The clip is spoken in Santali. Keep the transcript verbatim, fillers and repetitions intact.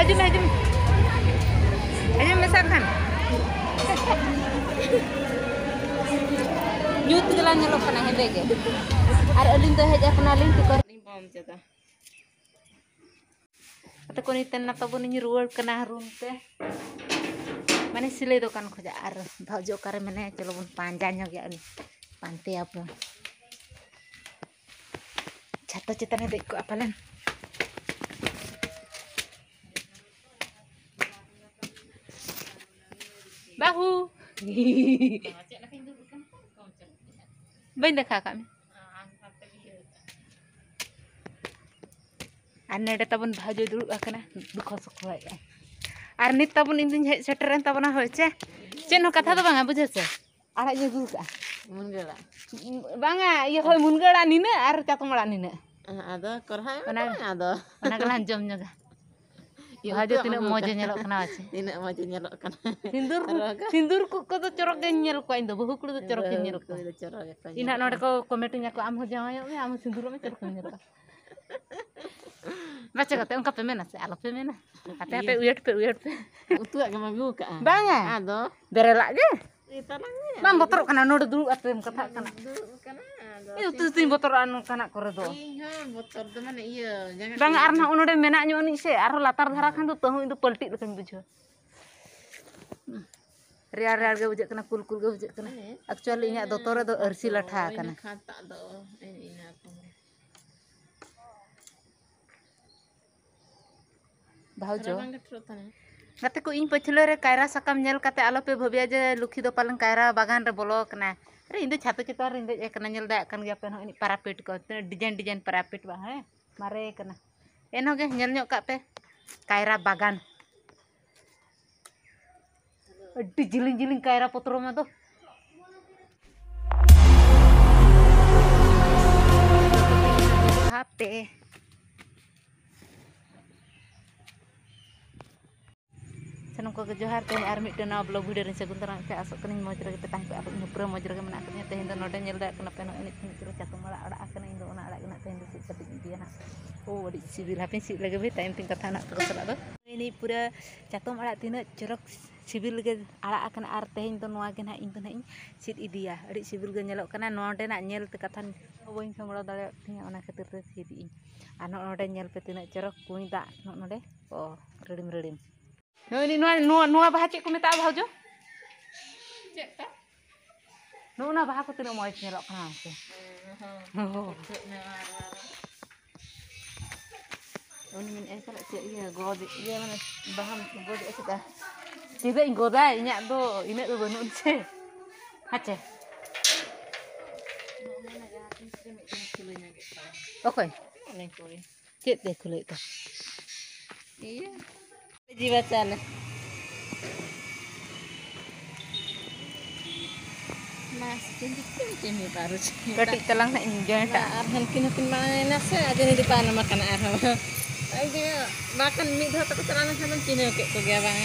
ᱦᱤᱡᱩᱜ ᱢᱮ, ᱦᱤᱡᱩᱜ ᱢᱮ᱾ ᱦᱤᱡᱩᱜ ᱢᱮ, ᱥᱟᱵ ᱠᱷᱟᱱ᱾ ᱧᱩᱛ ᱜᱮᱞᱟᱝ ᱧᱮᱞᱚᱜ ᱠᱟᱱᱟ, ᱦᱮᱸᱫᱮ ᱜᱮ᱾ ᱟᱨ ᱟᱹᱞᱤᱧ ᱫᱚ ᱦᱮᱡ ᱟᱠᱟᱱᱟᱞᱤᱧ ᱴᱤᱠᱚᱨ᱾ ᱟᱫᱚ ᱠᱚ ᱱᱤᱛᱮᱱ ᱱᱟ ᱛᱟᱵᱚᱱᱤᱧ ᱨᱩᱣᱟᱹᱲ ᱠᱟᱱᱟ ᱨᱩᱢ ᱛᱮ᱾ ᱢᱟᱱᱮ ᱥᱤᱞᱟᱹᱭ ᱫᱚᱠᱟᱱ ᱠᱷᱚᱱᱟᱜ᱾ ᱟᱨ ᱵᱷᱟᱣᱡᱚ ᱚᱠᱟᱨᱮ ᱢᱮᱱᱟᱭᱟ? ᱪᱚᱞᱚ ᱵᱚᱱ ᱯᱟᱸᱡᱟ ᱧᱚᱜᱮᱭᱟ, ᱩᱱᱤ ᱯᱟᱱᱛᱮᱭᱟᱵᱚᱱ᱾ ᱪᱷᱟᱛᱟ ᱪᱮᱛᱟᱱ ᱨᱮ ᱫᱮᱡ ᱠᱚᱜᱼᱟ ᱯᱟᱞᱮᱱ᱾ ᱵᱟᱹᱦᱩ᱾ ᱵᱟᱹᱧ ᱫᱮᱠᱷᱟᱣ ᱟᱠᱟᱫ ᱢᱮ᱾ ᱟᱨ ᱱᱚᱰᱮ ᱛᱟᱵᱚᱱ ᱵᱷᱟᱣᱡᱚᱭ ᱫᱩᱲᱩᱵ ᱟᱠᱟᱱᱟ, ᱫᱩᱠᱷᱚ ᱥᱩᱠᱷᱚᱭᱮᱫᱼᱟᱭ᱾ ᱟᱨ ᱱᱤᱛ ᱛᱟᱵᱚᱱ ᱤᱧ ᱫᱩᱧ ᱦᱮᱡ ᱥᱮᱴᱮᱨᱮᱱ ᱛᱟᱵᱚᱱᱟ, ᱦᱳᱭ ᱪᱮ? ᱪᱮᱫ ᱦᱚᱸ ᱠᱟᱛᱷᱟ ᱫᱚ ᱵᱟᱝᱟ, ᱵᱩᱡᱷᱟᱹᱣ ᱥᱮ? ᱟᱲᱟᱜ ᱤᱧ ᱟᱹᱜᱩ ᱠᱟᱜᱼᱟ᱾ ᱢᱩᱱᱜᱟᱹ ᱟᱲᱟᱜ᱾ ᱵᱟᱝᱟ, ᱤᱭᱟᱹ, ᱦᱳᱭ, ᱢᱩᱱᱜᱟᱹ ᱟᱲᱟᱜ ᱱᱤᱱᱟᱹᱜ ᱟᱨ ᱪᱟᱛᱚᱢ ᱟᱲᱟᱜ ᱱᱤᱱᱟᱹᱜ᱾ ᱟᱫᱚ ᱠᱚᱨᱦᱟ ᱮᱢ ᱚᱱᱟ, ᱠᱟᱱᱟ, ᱟᱫᱚ᱾ ᱚᱱᱟ ᱜᱮᱞᱟᱝ ᱡᱚᱢ ᱧᱚᱜᱟ᱾ ᱤᱭᱟᱹ, ᱵᱷᱟᱣᱡᱚ ᱩᱛᱩᱣᱟᱜ ᱛᱤᱱᱟᱹᱜ ᱟᱹᱜᱩ ᱢᱚᱡᱽ ᱮ ᱠᱟᱜᱼᱟ᱾ ᱧᱮᱞᱚᱜ ᱠᱟᱱᱟ, ᱵᱟᱪᱮ? ᱛᱤᱱᱟᱹᱜ ᱢᱚᱡᱽ ᱮ ᱧᱮᱞᱚᱜ ᱠᱟᱱᱟ᱾ ᱥᱤᱸᱫᱩᱨ, ᱨᱚᱜᱟ᱾ ᱥᱤᱸᱫᱩᱨ ᱠᱚ, ᱠᱚᱫᱚ ᱪᱚᱨᱚᱠ ᱜᱮᱧ ᱧᱮᱞ ᱠᱚᱣᱟ ᱤᱧ ᱫᱚ, ᱵᱟᱹᱦᱩ ᱠᱩᱲᱤ ᱫᱚ ᱪᱚᱨᱚᱠ ᱜᱮᱧ ᱵᱟᱹᱦᱩ ᱧᱮᱞ ᱠᱚᱣᱟ᱾ ᱠᱩᱲᱤ ᱫᱚ ᱪᱚᱨᱚᱠ ᱜᱮᱠᱚ ᱤᱧ ᱦᱟᱸᱜ ᱧᱮᱞᱚᱜ ᱱᱚᱰᱮ ᱠᱟᱱᱟ᱾ ᱠᱚ ᱠᱚᱢᱮᱱᱴ ᱤᱧᱟ ᱠᱚ, "ᱟᱢ ᱦᱚᱸ ᱡᱟᱶᱟᱭᱚᱜ ᱢᱮ, ᱟᱢ ᱦᱚᱸ ᱥᱤᱸᱫᱩᱨᱚᱜ ᱢᱮ, ᱪᱚᱨᱚᱠ ᱮᱢ ᱧᱮᱞᱚᱜᱼᱟ᱾" ᱵᱟᱪᱮ ᱠᱟᱛᱮ ᱚᱱᱠᱟ ᱯᱮ ᱢᱮᱱᱟ ᱥᱮ? ᱟᱞᱚ ᱯᱮ ᱢᱮᱱᱟ᱾ ᱦᱟᱯᱮ, ᱦᱟᱯᱮ, ᱤᱭᱟᱹ᱾ Wait ᱯᱮ, wait ᱯᱮ᱾ ᱩᱛᱩᱣᱟᱜ ᱜᱮᱢ ᱟᱹᱜᱩ ᱠᱟᱜᱼᱟ᱾ ᱵᱟᱝᱟ᱾ ᱟᱫᱚ? ᱵᱮᱨᱮᱞᱟᱜ ᱜᱮ᱾ ᱤᱭᱟᱹ ᱛᱟᱞᱟᱝ ᱢᱮ᱾ ᱵᱟᱢ ᱵᱚᱛᱚᱨᱚᱜ ᱠᱟᱱᱟ? ᱱᱚᱰᱮ ᱫᱩᱲᱩᱵ ᱟᱛᱮᱢ ᱠᱟᱛᱷᱟᱜ ᱠᱟᱱᱟ᱾ ᱫᱩᱲᱩᱵ ᱠᱟᱱᱟ, ᱟᱫᱚ ᱤᱧ ᱩᱛᱩ ᱩᱛᱩᱧ ᱵᱚᱛᱚᱨᱚᱜᱼᱟ ᱱᱚᱝᱠᱟᱱᱟᱜ ᱠᱚᱨᱮ ᱫᱚ᱾ ᱤᱧ ᱦᱚᱸ ᱵᱚᱛᱚᱨ ᱫᱚ, ᱢᱟᱱᱮ, ᱤᱭᱟᱹ, ᱡᱟᱸᱜᱟ ᱵᱟᱝᱟ, ᱠᱚ ᱟᱨ ᱱᱟᱦᱟᱜ ᱱᱚᱰᱮ ᱢᱮᱱᱟᱜ ᱧᱚᱜ ᱟᱹᱱᱤᱡ ᱥᱮ, ᱟᱨᱦᱚᱸ ᱞᱟᱛᱟᱨ ᱫᱷᱟᱨᱟ ᱠᱷᱟᱱ ᱫᱚ ᱛᱟᱹᱦᱩ ᱤᱧ ᱫᱚ ᱯᱟᱹᱞᱴᱤᱜ ᱞᱮᱠᱟᱧ ᱵᱩᱡᱷᱟᱹᱣᱟ᱾ ᱨᱮᱭᱟᱲ ᱨᱮᱭᱟᱲ ᱜᱮ ᱵᱩᱡᱷᱟᱹᱜ ᱠᱟᱱᱟ, ᱠᱩᱞ ᱠᱩᱞ ᱜᱮ ᱵᱩᱡᱷᱟᱹᱜ ᱠᱟᱱᱟ᱾ ᱦᱮᱸ᱾ Actually, ᱤᱧᱟᱹᱜ ᱫᱚᱛᱚ ᱨᱮᱫᱚ ᱟᱹᱨᱥᱤ ᱞᱟᱴᱷᱟ ᱟᱠᱟᱱᱟ᱾ ᱤᱱᱟᱹ ᱠᱷᱟᱱ ᱛᱟᱜ ᱫᱚ, ᱤᱱᱟᱹ ᱠᱚ᱾ ᱵᱷᱟᱣᱡᱚ᱾ ᱨᱟᱵᱟᱝ ᱜᱮ ᱴᱷᱮᱨᱚᱜ ᱛᱟᱦᱮᱱᱟ᱾ ᱜᱟᱛᱮ ᱠᱚ, ᱤᱧ ᱯᱟᱹᱪᱷᱞᱟᱹ ᱨᱮ ᱠᱟᱭᱨᱟ ᱥᱟᱠᱟᱢ ᱧᱮᱞ ᱠᱟᱛᱮ ᱟᱞᱚᱯᱮ ᱵᱷᱟᱹᱵᱤᱭᱟ ᱡᱮ ᱞᱩᱠᱷᱤ ᱫᱚ ᱯᱟᱞᱮᱱ ᱠᱟᱭᱨᱟ ᱵᱟᱜᱟᱱ ᱨᱮ ᱵᱚᱞᱚ ᱟᱠᱟᱱᱟᱭ᱾ ᱟᱨᱮ, ᱤᱧ ᱫᱚ ᱪᱷᱟᱛᱟ ᱪᱮᱛᱟᱱ ᱨᱤᱧ ᱫᱮᱡ ᱟᱠᱟᱱᱟ, ᱧᱮᱞ ᱫᱟᱲᱮᱭᱟᱜ ᱠᱟᱱ ᱜᱮᱭᱟ ᱯᱮ ᱱᱚᱜᱼᱚᱭ ᱯᱟᱨᱟᱯᱮᱴ ᱠᱚ, ᱛᱤᱱᱟᱹᱜ design design ᱯᱟᱨᱟᱯᱮᱴ ᱵᱟᱝ, ᱦᱮᱸ, ᱢᱟᱨᱮ ᱠᱟᱱᱟ᱾ ᱮᱱᱦᱚᱸ ᱜᱮ ᱧᱮᱞ ᱧᱚᱜ ᱠᱟᱜ ᱯᱮ ᱠᱟᱭᱨᱟ ᱵᱟᱜᱟᱱ᱾ ᱟᱹᱰᱤ ᱡᱤᱞᱤᱧ ᱡᱤᱞᱤᱧ ᱠᱟᱭᱨᱟ ᱯᱚᱛᱨᱚ ᱢᱟ ᱫᱚ᱾ ᱦᱟᱯᱮ᱾ ᱥᱟᱱᱟᱢ ᱠᱚᱜᱮ ᱡᱚᱦᱟᱨ, ᱛᱮᱦᱮᱧ ᱟᱨ ᱢᱤᱫᱴᱮᱱ ᱱᱟᱣᱟ vlog video ᱨᱤᱧ ᱥᱟᱹᱜᱩᱱ ᱫᱟᱨᱟᱢ ᱯᱮ᱾ ᱟᱥᱚᱜ ᱠᱟᱹᱱᱟᱹᱧ ᱢᱚᱡᱽ ᱨᱮᱜᱮ ᱯᱮ ᱛᱟᱦᱮᱸ ᱠᱚᱜᱼᱟ᱾ ᱟᱨ ᱤᱧ ᱦᱚᱸ ᱯᱩᱨᱟᱹ ᱢᱚᱡᱽ ᱨᱮᱜᱮ ᱢᱮᱱᱟᱜ ᱟᱠᱟᱫᱤᱧᱟ᱾ ᱛᱮᱦᱮᱧ ᱫᱚ ᱱᱚᱰᱮ ᱧᱮᱞ ᱫᱟᱲᱮᱭᱟᱜ ᱠᱟᱱᱟ ᱯᱮ, ᱱᱚᱜᱼᱚᱭ ᱮᱱᱮᱡ ᱮᱱᱮᱡ ᱛᱮᱞᱮ ᱪᱟᱛᱚᱢ ᱟᱲᱟᱜ ᱟᱲᱟᱜ ᱟᱠᱟᱱᱟ᱾ ᱤᱧ ᱫᱚ ᱚᱱᱟ ᱟᱲᱟᱜ ᱜᱮ ᱱᱟᱜ ᱛᱮᱦᱮᱧ ᱫᱚ ᱥᱤᱫ ᱠᱟᱛᱮ ᱤᱧ ᱤᱫᱤᱭᱟ ᱱᱟᱜ᱾ ᱳ, ᱟᱹᱰᱤ ᱥᱤᱵᱤᱞ᱾ ᱦᱟᱯᱮᱧ ᱥᱤᱫ ᱞᱮᱜᱮ ᱵᱷᱟᱹᱭ, ᱛᱟᱭᱚᱢ ᱛᱤᱧ ᱠᱟᱛᱷᱟ ᱱᱟᱜ ᱯᱮ ᱥᱟᱞᱟᱜ ᱫᱚ᱾ ᱤᱧ ᱯᱩᱨᱟᱹ ᱪᱟᱛᱚᱢ ᱟᱲᱟᱜ ᱛᱤᱱᱟᱹᱜ ᱪᱚᱨᱚᱠ ᱥᱤᱵᱤᱞ ᱜᱮ ᱟᱲᱟᱜ ᱟᱠᱟᱱᱟ, ᱟᱨ ᱛᱮᱦᱮᱧ ᱫᱚ ᱱᱚᱣᱟ ᱜᱮ ᱱᱟᱦᱟᱜ ᱤᱧ ᱫᱚ ᱱᱟᱦᱟᱜ ᱤᱧ ᱥᱤᱫ ᱤᱫᱤᱭᱟ᱾ ᱟᱹᱰᱤ ᱥᱤᱵᱤᱞ ᱜᱮ ᱧᱮᱞᱚᱜ ᱠᱟᱱᱟ᱾ ᱱᱚᱰᱮᱱᱟᱜ ᱧᱮᱞ ᱛᱮ ᱠᱟᱛᱷᱟ ᱵᱟᱹᱧ ᱥᱟᱢᱵᱲᱟᱣ ᱫᱟᱲᱮᱭᱟᱜ ᱛᱤᱧᱟᱹ, ᱚᱱᱟ ᱠᱷᱟᱹᱛᱤᱨ ᱛᱮ ᱥᱤᱫ ᱤᱧ᱾ ᱟᱨ ᱱᱚᱜᱼᱚ ᱱᱚᱰᱮ ᱧᱮᱞ ᱯᱮ ᱛᱤᱱᱟᱹᱜ ᱪᱚᱨᱚᱠ ᱠᱩᱸᱧ ᱫᱟᱜ ᱱᱚᱜᱼᱚ ᱱᱚᱰᱮ, ᱚ, ᱨᱟᱹᱲᱤᱢ ᱨᱟᱹᱲᱤᱢ᱾ ᱱᱚᱜᱼᱚᱭ ᱱᱚᱣᱟ, ᱱᱚᱣᱟ, ᱱᱚᱣᱟ ᱵᱟᱦᱟ ᱪᱮᱫ ᱠᱚ ᱢᱮᱛᱟᱜᱼᱟ ᱵᱷᱟᱣᱡᱚ? ᱪᱮᱫ ᱛᱮ? ᱱᱚᱜᱼᱚ ᱱᱚᱣᱟ ᱵᱟᱦᱟ ᱠᱚ ᱛᱤᱱᱟᱹᱜ ᱢᱚᱡᱽ ᱧᱮᱞᱚᱜ ᱠᱟᱱᱟ ᱢᱟᱥᱮ᱾ ᱦᱮᱸ, ᱦᱮᱸ᱾ ᱦᱳ᱾ ᱩᱱᱤ ᱢᱮᱱᱮᱫᱼᱟᱭ ᱯᱟᱞᱮᱫ ᱪᱮᱫ ᱤᱭᱟᱹ ᱜᱚᱫ, ᱤᱭᱟᱹ ᱢᱟᱱᱮ ᱵᱟᱦᱟᱢ ᱜᱚᱫᱮᱜᱼᱟ ᱪᱮᱫᱟᱜ? ᱪᱮᱫᱟᱜ ᱤᱧ ᱜᱚᱫᱟ? ᱤᱧᱟᱹᱜ ᱫᱚ ᱤᱱᱟᱹᱜ ᱫᱚ ᱵᱟᱹᱱᱩᱜ ᱟᱹᱱ ᱥᱮ᱾ ᱦᱮᱸ ᱪᱮ? ᱱᱚᱜᱼᱚ ᱱᱟ ᱡᱟᱦᱟᱸ ᱛᱤᱥ ᱨᱮ ᱢᱤᱫᱴᱮᱱ ᱠᱷᱩᱞᱟᱹ ᱧᱚᱜᱮᱫ ᱠᱚᱣᱟ᱾ ᱚᱠᱚᱭ? ᱩᱱᱤ ᱠᱩᱲᱤ᱾ ᱪᱮᱫ ᱛᱮ ᱠᱷᱩᱞᱟᱹᱣᱮᱫ ᱠᱚᱣᱟ? ᱤᱭᱟᱹ᱾ ᱡᱤᱣᱟ ᱪᱟᱞᱮ᱾ ᱢᱟ, ᱪᱤᱱ ᱪᱤᱱ ᱪᱤᱱ ᱯᱟᱨᱩ ᱪᱤᱱ᱾ ᱠᱟᱹᱴᱤᱡ ᱛᱟᱞᱟᱝ ᱦᱟᱸᱜ ᱤᱧ ᱡᱚᱭᱮᱱᱴᱟ᱾ ᱟᱨ ᱦᱟᱱᱠᱤᱱ ᱦᱚᱸᱠᱤᱱ ᱢᱟᱲᱟᱝ ᱮᱱᱟ ᱥᱮ, ᱟᱫᱚ ᱱᱤᱛ ᱫᱚ ᱯᱟᱭᱱᱚᱢ ᱟᱠᱟᱱᱟ ᱟᱨᱦᱚᱸ᱾ ᱟᱡ ᱫᱚ ᱵᱟᱠᱷᱟᱱ ᱢᱤᱫ ᱫᱷᱟᱣ ᱛᱟᱠᱚ ᱪᱟᱞᱟᱣ ᱞᱮᱱᱠᱷᱟᱱ ᱫᱚᱢ ᱪᱤᱱᱦᱟᱹᱣ ᱠᱮᱫ ᱠᱚᱜᱮᱭᱟ ᱵᱟᱝ?